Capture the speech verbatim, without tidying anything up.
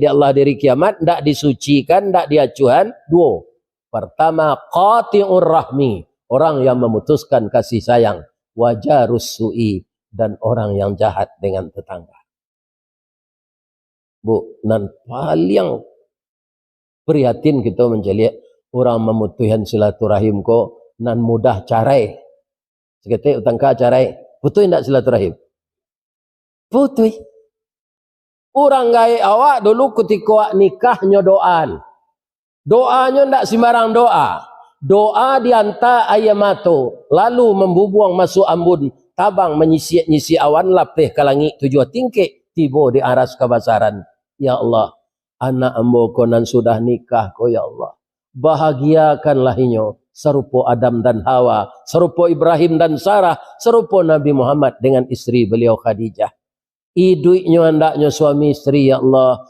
Ya Allah, di hari kiamat, ndak disucikan, ndak diacuhan, duo. Pertama, qati'ur rahmi, orang yang memutuskan kasih sayang, wa jarus su'i, dan orang yang jahat dengan tetangga. Bu, nan paling prihatin kito mancaliak urang mamutuihan silaturahim ko nan mudah carai. Saketek utangka carai, putuih ndak silaturahim? Putuih. Urang gaek awak dulu kutiko awak nikah nyo doaan. Doanyo ndak simbarang doa. Doa dianta aia mato, lalu mambubuang masuak ambun, tabang manyisiak-nyisiak awan, lapeh ka langik tujuah tingkek, tibo di aras kabasaran. Ya Allah, anak ambo ko nan sudah nikah ko, ya Allah, bahagiakanlah inyo sarupo Adam dan Hawa, sarupo Ibrahim dan Sarah, sarupo Nabi Muhammad dengan isteri beliau Khadijah. Iduiknyo andaknyo suami isteri, ya Allah,